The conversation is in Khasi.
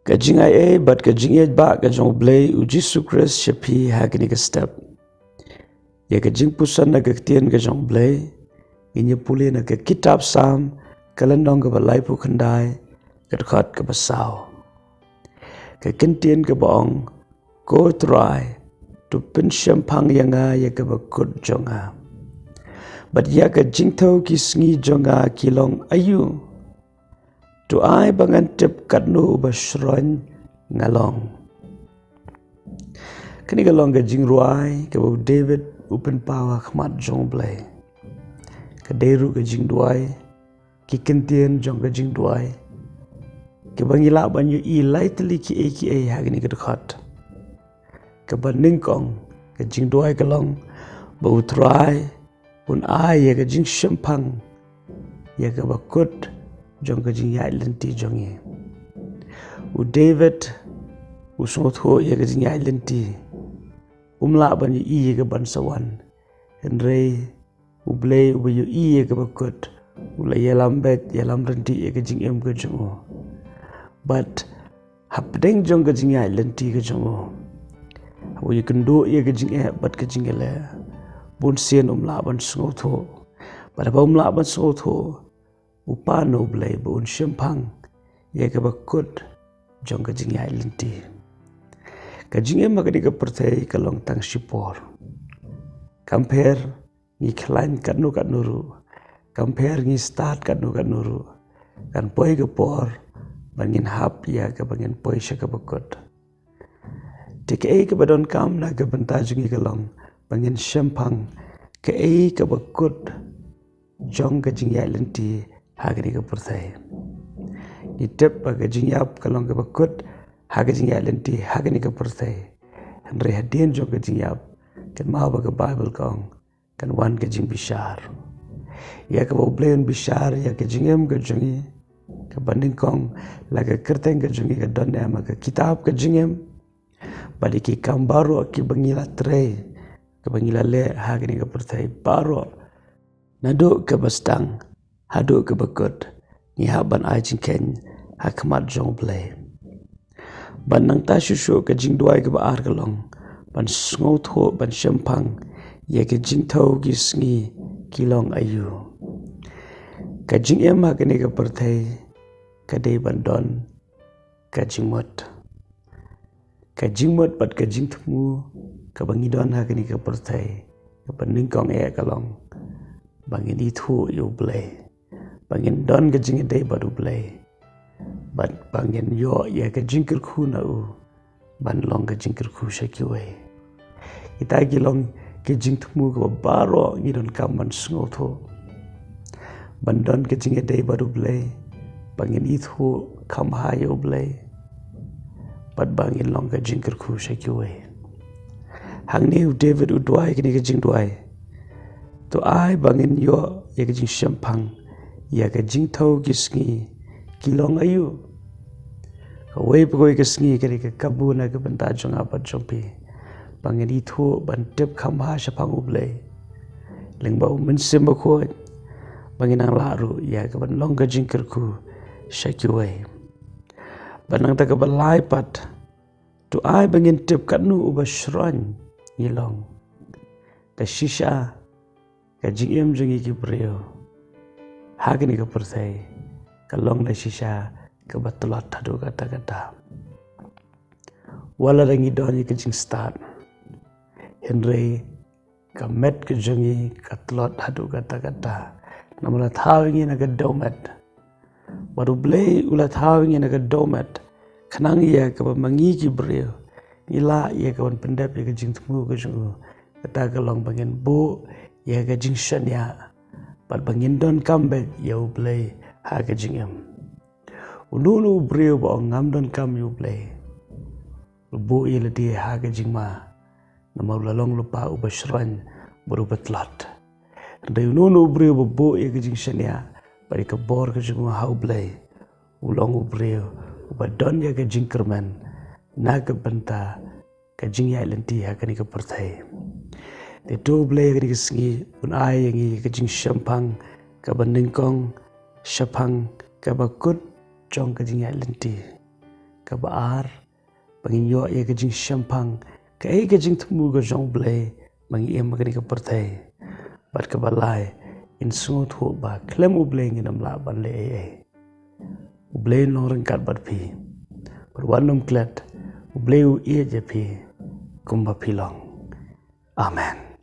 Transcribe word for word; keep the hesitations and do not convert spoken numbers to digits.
Ka jingai ei bad ka jingïaid ba ka jong U Blei U Jisu Khrist sha phi ha kane ka step. Ïa ka jingpuson na ka ktien ka jong U Blei ngin ïa pule na ka kitab Salm, ka lynnong kaba laiphew khyndai, ka dkhot kaba saw. Ka ktien kaba ong, Ko Trai, to pynshemphang ïa nga ïa kaba kut jong nga, bad ïa ka jingthew ki sngi jong nga ki long aïu. To ai ba ngan tip katno ba shroin nga long. Kane ka long ka jingrwai kaba u David u pynpaw ha khmat jong U Blei. Ka dei ruh ka jingduwai, ki ktien jong ka jingduwai, kaba ngi lah ban ïohi lai tylli ki ei ki ei ha kane ka dkhot. Kaba nyngkong, ka jingduwai ka long ba U Trai un ai ïa ka jingshemphang ïa kaba kut jong ka jingïaid lynti jong ngi. U David u sngewthuh ïa ka jingïaid lynti, um lah ban ïohi ïa ka ban sa wan. Hynrei U Blei uba ïohi ïa kaba kut u la ïalam beit, ïalam ryntih ïa ka jingim ka jong u. Bad hapdeng jong ka jingïaid lynti ka jong u, haba u ïakynduh ïa ka jingeh bad ka jingeh, bunsien um lah ban sngewthuh. Bad haba um lah ban sngewthuh, u pan na U Blei ba un shemphang ïa kaba kut jong ka jingïaid lynti. Ka jingim ha kane ka pyrthei ka long tang shipor. Kam pher ngi khlaiñ katno katno ruh, kam pher ngi stad katno katno ruh, kan poi ka por ba ngin hap ïa kaba ngin poi sha kaba kut. Te kaei kaba donkam na ka bynta jong ngi ka long ba ngin shemphang kaei kaba kut jong ka jingïaid lynti ha kane ka pyrthei. Ngi tip ba ka jingïap ka long kaba kut ha ka jingïaid lynti ha kane ka pyrthei. Hynrei hadien jong ka jingïap, kynmaw ba ka Baibl ka ong, kan wan ka jingbishar. Ïa kaba U Blei un bishar ïa ka jingim ka jong ngi, kaba nyngkong, la ka kyrteng ka jong ngi ka don em ha ka kitab ka jingim. Bad ïa ki kam baroh kiba ngi la trei, kiba ngi la leh ha kane ka pyrthei baroh, naduh kaba sdang haduh kaba kut, ngi hap ban ai jingkheiñ ha khmat jong U Blei. Bad nangta shuh shuh, ka jingduwai kaba ar ka long ban sngewthuh, ban shemphang ïa ka jingthew ki sngi ki long aïu. Ka jingim ha kane ka pyrthei ka dei ban don ka jingmut. Ka jingmut bad ka jingthmu kaba ngi don ha kane ka pyrthei, kaba nyngkong eh ka long ba ngin ithuh ïa U Blei, ba ngin don ka jingïadei bad U Blei, bad ba ngin ïoh ïa ka jingkyrkhu na u, ban long ka jingkyrkhu sha kiwei. Kita ki long ki jingthmu kaba baroh ngi donkam ban sngewthuh. Ban don ka jingïadei bad U Blei, ba ngin ithuh kham bha ïa U Blei, bad ba ngin long ka jingkyrkhu sha kiwei. Hangne u David u duwai kane ka jingduwai. To ai ba ngin ïoh ïa ka jingshemphang ïa ka jingthew ki sngi ki long aïu. Kawei pa kawei ka sngi ka dei ka kabu na ka bynta jong nga bad jong phi, ba ngin ithuh, ban tip kham bha shaphang U Blei lyngba U Mynsiem Bakhuid, ba ngin nang lah ruh ïa ka ban long ka jingkyrkhu sha kiwei. Bad nangta kaba lai pat, to ai ba ngin tip katno uba shroin ngi long. Te shisha ka jingim jong ngi ki briew ha kane ka pyrthei ka long da shisha kaba tlot haduh katta katta. Wat la da ngi don ïa ka jingstad, hynrei ka met ka jong ngi ka tlot haduh katta katta. Namar la thaw ïa ngi na ka dewmet. Bad U Blei u la thaw ïa ngi na ka dewmet khnang ïa kaba ma ngi ki briew ngi lah ïa ka ban pyndep ïa ka jingthmu ka jong u, kata ka long ba ngin buh ïa ka jingshaniah, bad ba ngin donkam beit ïa U Blei ha ka jingim. Uno uno u briew ba ong ngam donkam ïa U Blei, u buh ïa lade ha ka jingma, namar u la long lypa uba shroin bad uba tlot. Hynrei uno uno u briew ba buh ïa ka jingshaniah bad ïa ka bor ka jong u ha U Blei, u long u briew uba don ïa ka jingkyrmen na ka bynta ka jingïaid lynti ha kane ka pyrthei. Te to U Blei ha kane ka sngi un ai ïa ngi ka jingshemphang kaba nyngkong shaphang kaba kut jong ka jingïaid lynti. Kaba ar, ba ngin ïoh ïa ka jingshemphang kaei ka jingthmu ka jong U Blei ba ngi im ha kane ka pyrthei. Bad kaba lai, ngin sngewthuh ba khlem U Blei ngin ym lah ban leh ei ei. U Blei un long ryngkat bad phi. Bad wat nym klet, U Blei u ïeit ïa phi kumba phi long. Amen.